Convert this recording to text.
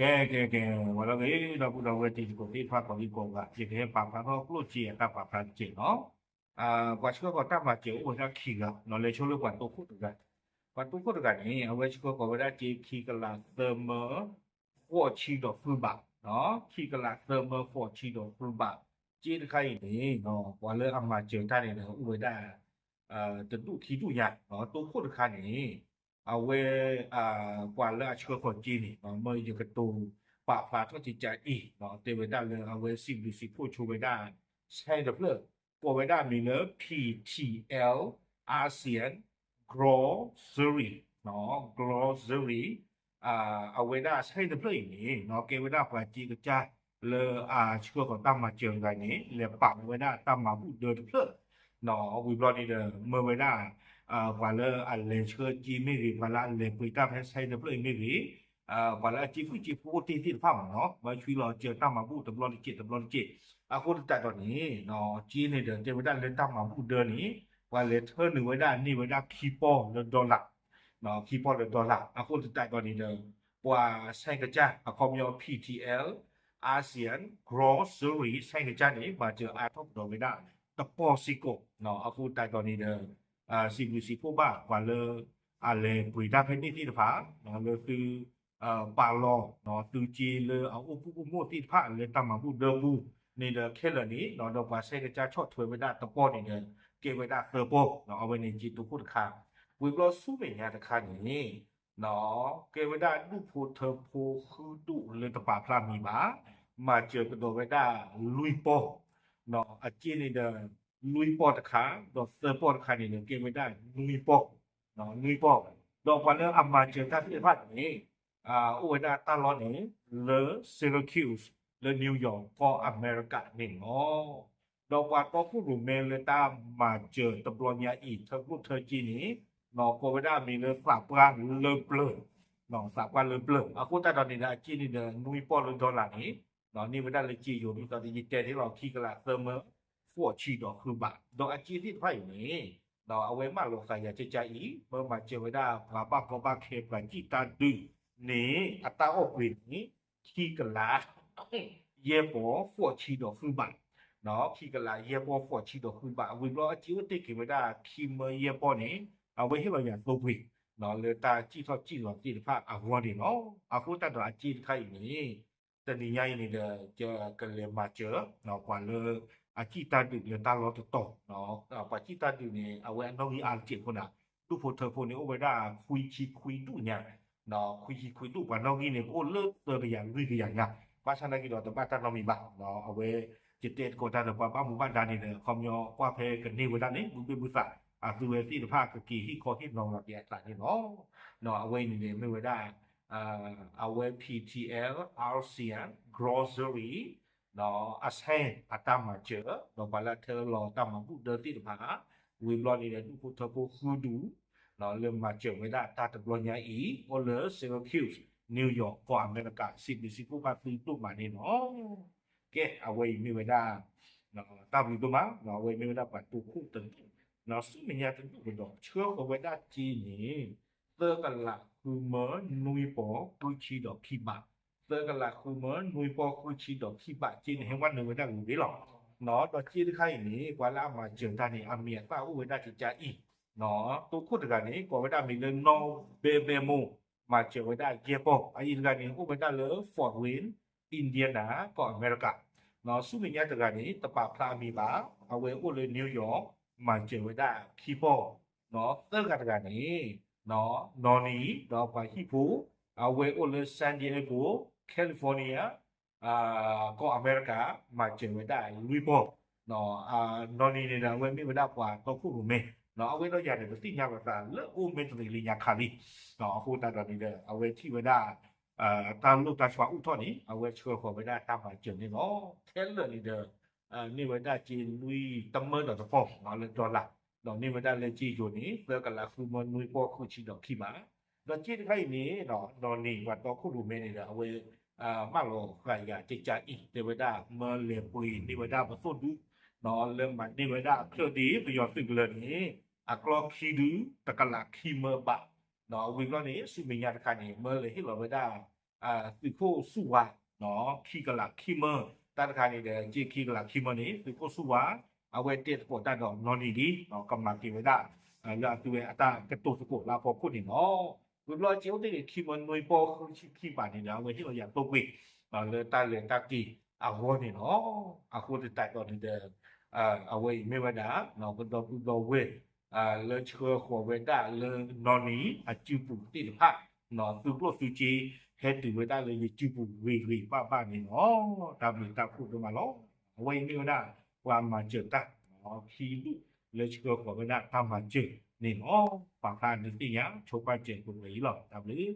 ကဲ ကဲ ကဲ, ဝဲလီၤဂ့ၤ ဒီပုၢ်ဒီဝဲၢ်တံၤသကိးသ့ၣ်တဖၣ် ကိးဒံကိးဂၤ, ယကဟဲပာ်ဖျါထီၣ်ကျိၣ်စ့အတၢ်ပာ်ဖျါတစဲးနီၤ. ပှၤဆှၢဃီၤတၢ်မၤစၢၤအိၣ်ဝဲဒၣ်ခံဂၤနီၤ, လဲၤဆိလၢပှၤတိခိၣ်တဂၤ, ပှၤတိခိၣ်တဂၤန့ၣ် အဝဲဆှၢဃီၤဝဲဒၣ်စ့ခံကလးသၢမၢ ဃိးဆံဒီးဃုဘး, ခံကလးသၢမၢဃိးဆံဒီးဃုဘး, စ့တခါအံၤန့ၣ် ပှၤလၢအမၤစၢၤတၢ်န့ၣ်ဒီး အိၣ်ဝဲဒၣ် တဒူၣ်ခံဒူၣ်ညါ, တိခိၣ်တခါန့ၣ် အဝဲ ပှၤလၢအဆှၢဃီၤစ့န့ၣ် မၢယကတိၤပာ်ဖျါထီၣ်ကကါအံၤ တဲဝဲဒၣ်လၢအဝဲစံးဘျုးစံးဖှိၣ်ဆိဝဲဒၣ် ဆဲတဖျၢၣ် ကိးဝဲဒၣ်မံၤလၢ P T L ASEAN Grocery, Grocery, အဝဲဒၣ်ဆဲတဖျၢၣ်အံၤန့ၣ် ကဲဝဲဒၣ်ပှၤစ့ကစၢ်လၢအဆှၢဃီၤတၢ်မၤစၢၤတဂၤန့ၣ် လဲၤပာ်လီၤဝဲဒၣ်တၢ်မၤဘူၣ်ဒၢတဖျၢၣ် ဝံၤဘျီန့ၣ်ဒီး မၢဝဲဒၣ် ပှၤလၢအလဲၤဆှၢစ့မ့ၢ်ဂ့ၤ, ပှၤလၢအလဲၤပှ့ၤတၢ်ဖဲဆဲတဖျၢၣ်အံၤမ့ၢ်ဂ့ၤ, ပှၤလၢအစ့ဖှံစ့ဖိအိၣ်တ့ၢ်သ့ၣ်တဖၣ်မ့ၢ်နီၤ မၢဆှံလီၤစၢၤတၢ်မၤဘူၣ်တဘျီတစဲးတဘျီတစဲး, အဃိသတးဒီးန့ၣ် စ့န့ၣ်ဒီး တဲဝဲဒၣ်လၢတၢ်မၤဘူၣ်ဒၢန့ၣ် ပှၤလဲၤထၢနုာ်ဝဲဒၣ်န့ၢ်ဝဲဒၣ်ခံပီၢ်လၢ dollar, ခံပီၢ်လၢ dollar, အဃိသတးဒီးန့ၣ်ဒီး ပှၤဆဲကစၢ် အခီပညီ P T L ASEAN Grocery ဆဲကစၢ်န့ၣ် မၤစၢၤအါထီၣ်ကဒီးဝဲဒၣ် တပီၢ်စ့ၢ်ကီး, အဃိသတးဒီးန့ၣ်ဒီး စံးဘျုးစံးဖှိၣ်ဘၣ်ပှၤလၢ အလဲၤပှ့ၤတၢ်ဖဲန့ၣ်သ့ၣ်တဖၣ် လၢသု ပာ်လီၤ သုစ့လၢအအိၣ်ဖှိၣ်အိၣ်မိၢ်သ့ၣ်တဖၣ်လၢတၢ်မၤဘူၣ်ဒၢပူၤန့ၣ်ဒီးခဲလၢာ်န့ၣ် ဒီးပှၤဆဲကစၢ်ဆီၣ်ထွဲဝဲဒၣ်တပီၢ်န့ၣ်ဒီး ကဲဝဲဒၣ်သၢပီၢ်, အဝဲန့ၣ်စ့တိခိၣ်တခါ, ဝံၤဘျီဆူမဲာ်ညါတခါန့ၣ် ကဲဝဲဒၣ်ဒူၣ်ဖိထၢဖိဃုဒူၣ်လၢတပာ်ဖျါမံၤဘၣ်, မၤစၢၤကဒီးဝဲဒၣ်လွံၢ်ပီၢ်, အစ့န့ၣ်ဒီး လွံၢ်ပီၢ်တခါ, ဒီးသၢပီၢ်တခါန့ၣ်ဒီး ကဲဝဲဒၣ်နွံပီၢ်, နွံပီၢ်, ဒီးပှၤလၢအမၤစၢၤတၢ်သ့ၣ်တဖၣ်န့ၣ် အိၣ်ဝဲဒၣ်တၢ်လီၢ်န့ၣ် လၢ Syracuse လၢ New York ကီၢ်အမဲရကၤန့ၣ်လီၤ. ဒီးပှၤတီခိၣ်ရိၣ်မဲလၢတၢ်မၤစၢၤတဘျီညါအံၤ ထၢကျိၣ်ထၢစ့န့ၣ် ကိးဝဲဒၣ်အမံၤလၢသးပှၢ်လၢပျၢၤ, သးပှၢ်လၢပျၢၤ, အဃိသတးဒီးန့ၣ်ဒီး အစ့န့ၣ်ဒီး နွံပီၢ်လၢ dollar န့ၣ် န့ၢ်ဝဲဒၣ်လၢစ့ယိၤ ဒ်သိးယတဲန့ၣ်လီၤ ခံကလးသၢမၢ ဃိးဆံဒီးဃုဘး, ဒီးအစ့သ့ၣ်တဖၣ်အံၤန့ၣ် အဝဲမၢလီၤဃာ်ယၤကကါအံၤ မၢမၤစၢၤဝဲဒၣ်ပှၤဘၣ်ကီဘၣ်ခဲပှၤစံၣ်တၢ်ဒုးန့ၣ် အတၢ်အီၣ်ပှ့ၤန့ၣ် ခံကလး ယဲၢ်ပီၢ်ဃိးဆံဒီးဃုဘး, ခံကလးယဲၢ်ပီၢ်ဃိးဆံဒီးဃုဘး, ဝံၤဘျီအစ့အိၣ်တ့ၢ်က့ၤဝဲဒၣ်ခံမၢယဲၢ်ပီၢ်န့ၣ် အဝဲဟ့ၣ်လီၤယၤသိပှ့ၤ လၢတၢ်စံၣ်ထီၣ်စံၣ်လီၤသ့ၣ်တဖၣ်အဂီၢ်န့ၣ်လီၤ. အဃိသတးဒီးအစ့တခါအံၤန့ၣ် တနံၤညါအံၤန့ၣ်ဒီး ယကလဲၤမၤစၢၤ ပှၤလၢ အစံၣ်တၢ်ဒုးလၢတၢ်လီၢ်တတီၤ, ပှၤစံၣ်တၢ်ဒုးန့ၣ် အဝဲအနီၣ်ဂံၢ်အါတက့ၢ်အဃိန့ၣ် ဒူၣ်ဖိထၢဖိန့ၣ် အိၣ်ဝဲဒၣ်ခွံဆံခွံဒူၣ်ညါ, ခွံဆံခွံဒူၣ် ပှၤနီၣ်ဂံၢ်န့ၣ် ကအိၣ်လၢသၢကယၤလွံၢ်ကယၤညါ, ဘၣ်ဆၣ်နာ်က့ဒီးတဘၣ်တၢ်နီတမံၤဘၣ်, အဝဲ ယတဲသကိးတၢ်ဒီးပှၤဘၣ်မူဘၣ်ဒါန့ၣ်ဒီး အခီပညီကွၢ်ဖဲကန့ၢ်ဝဲဒၣ်န့ၣ် မုၢ်ဘ့ၣ်မုၢ်သး အသုဝဲသ့ၣ်တဖၣ်ကက့ၤဟ့ၣ်ခီဟ့ၣ်နီၤလီၤက့ၤအသးန့ၣ်လီၤ. အဝဲအံၤန့ၣ်န့ၣ် မ့ၢ်ဝဲဒၣ် အဝဲ P T L ASEAN Grocery အဆဲအတၢ်မၤစၢၤ ဒီးပှၤလၢအထၢလီၤတၢ်မၤဘူၣ်ဒၢသ့ၣ်တဖၣ် ဝံၤဘျီန့ၣ်ဒီး ဒူၣ်ဖိထၢဖိဃုဒူၣ် လၢမၤစၢၤဝဲဒၣ်တၢ်တဘျီညါအံၤ အိၣ်လၢ Syracuse New York ကီၢ်အမဲရကၤ စံးဘျုးစံးဖှိၣ်ဘၣ်သုဒိၣ်မးန့ၣ်လီၤ. ကဲ အဝဲအံၤမ့ၢ်ဝဲဒၣ် တၢ်ဘျုးဒိၣ်မး အဝဲမ့ၢ်ဝဲဒၣ်ပှၤတိခိၣ်တဒူၣ် ဆူမဲာ်ညါတဒူၣ်ကဒီး ဆှၢဃီၤဝဲဒၣ်စ့န့ၣ် သၢကလးဃုမၢနွံပီၢ်ဃုဆံဒီးခံဘး, သၢကလးဃုမၢနွံပီၢ်ဃုဆံဒီးခံဘး စ့န့ၣ် ဟဲဝဲနုာ်ဝဲဒၣ်ဂ့ၤဂ့ၤလီၤ. ဒီးစ့တခါအံၤန့ၣ် ပှၤလၢအမၤစၢၤတၢ်န့ၣ် အမံၤအသၣ်အိၣ်ဝဲဒၣ်ကကါအံၤ တိခိၣ်တဂၤန့ၣ် ကိးဝဲဒၣ်မံၤလၢ နီၣ်ဘဲဘဲမိၢ် မၤစၢၤဝဲဒၣ်ယဲၢ်ပီၢ်, အအံၤတဂၤန့ၣ် အိၣ်ဝဲဒၣ်လၢ Fort Wayne Indiana ကီၢ်အမဲရကၤ, ဆူမဲာ်ညါတဂၤန့ၣ် တပာ်ဖျါအမံၤဘၣ်, အဝဲအိၣ်လၢ New York မၤစၢၤဝဲဒၣ်ခံပီၢ်, သၢဂၤတဂၤန့ၣ် နီၢ်နံၤ ဒီးပှၤဟံၣ်ဖိ, အဝဲအိၣ်လၢ San Diego California ကီၢ်အမဲရကၤ မၤစၢၤဝဲဒၣ်လွံၢ်ပီၢ်, နီၢ်နံၤန့ၣ်ဒီး အဝဲမ့ၢ်ဝဲဒၣ်ပှၤတီခိၣ်ရိၣ်မဲ, အဝဲဒီးယၤန့ၣ် ပသ့ၣ်ညါလိာ်သးလၢအိၣ်မဲတရံးလံညါခါလံ, အဃိသတးဒီးန့ၣ်ဒီး အဝဲထံၣ်ဝဲဒၣ် တၢ်လိၣ်တၢ်ဆှးအိၣ်ထီၣ်န့ၣ် အဝဲဆှၢဃီၤဝဲဒၣ်တၢ်မၤစၢၤန့ၣ်လီၤ. ခဲလၢာ်န့ၣ်ဒီး န့ၢ်ဝဲဒၣ်စ့လွံၢ်တမၢဒီးတပီၢ်လၢ dollar, ဒီးန့ၢ်ဝဲဒၣ်လၢစ့ယိၤန့ၣ် သၢကလးဃုမၢနွံပီၢ်ဃုဆံဒီးခံဘး, ဒီးစ့တခါအံၤန့ၣ် နီၢ်နံၤပှၤတီခိၣ်ရိၣ်မဲန့ၣ်ဒီး အဝဲ မၢလီၤဃာ်ယၤကကါအံၤ တဲဝဲဒၣ် မၢလဲၤပှ့ၤန့ၢ်ဝဲဒၣ်ပသိၣ်ဒူ လၢမၤန့ၢ်ဝဲဒၣ်အချၢၣ်ဒ့ပယီၤသုးကလၢၤန့ၣ် အကျီခံဒု တကလးခံမၢဘး, ဝံၤဘျီန့ၣ် ဆူမဲာ်ညါတခါန့ၣ် မၢလဲၤဟ့ၣ်လီၤဝဲဒၣ် သုးခိၣ်ဆူၣ်ဝါ ခံကလးခံမၢ, တၢ်တခါန့ၣ်ဒီး က့ခံကလးခံမၢန့ၣ် သုးခိၣ်ဆူၣ်ဝါ အဝဲတဲသကိးတၢ်ဒီးနီၢ်နံၤလံ ကမၤက့ၤဝဲဒၣ် လၢအသုဝဲအတၢ်ကတိၤသကိးလၢအဖီခိၣ်န့ၣ်လီၤ. ဝံၤဘျီက့အိၣ်တ့ၢ်န့ၣ် ခံမၢနွံပီဃုဆံခံပၤန့ၣ်ဒီး အဝဲဟ့ၣ်လီၤယၤသိပှ့ၤ လၢတၢ်လဲၤတၢ်က့ၤအဂီၢ်န့ၣ်လီၤ. အဃိသတးဒီးန့ၣ်ဒီး အဝဲအံၤမ့ၢ်ဝဲဒၣ် ပဒီပုၢ်ဒီဝဲၢ် လၢဆှၢဃီၤဝဲဒၣ်လၢနီၢ်နံၤအစုပူၤသ့ၣ်တဖၣ် သုကျိၣ်သုစ့ ဟဲတုၤဝဲဒၣ်လၢယစုပူၤဂ့ၤဂ့ၤဘၣ်ဘၣ်န့ၣ်လီၤ. တၢ်ဘျုးတၢ်ဖှိၣ်ဒိၣ်မးလီၤ. အဝဲအံၤမ့ၢ်ဝဲဒၣ် ပှၤမၤစၢၤတၢ် ခံဒူၣ်လၢဆှၢဃီၤဝဲဒၣ်တၢ်မၤစၢၤန့ၣ်လီၤ. ပာ်ဖျါနသ့ၣ်ညါဆိပာ်စၢၤပှဲၤပှဲၤအံၤလီၤ. တၢ်ဘျုး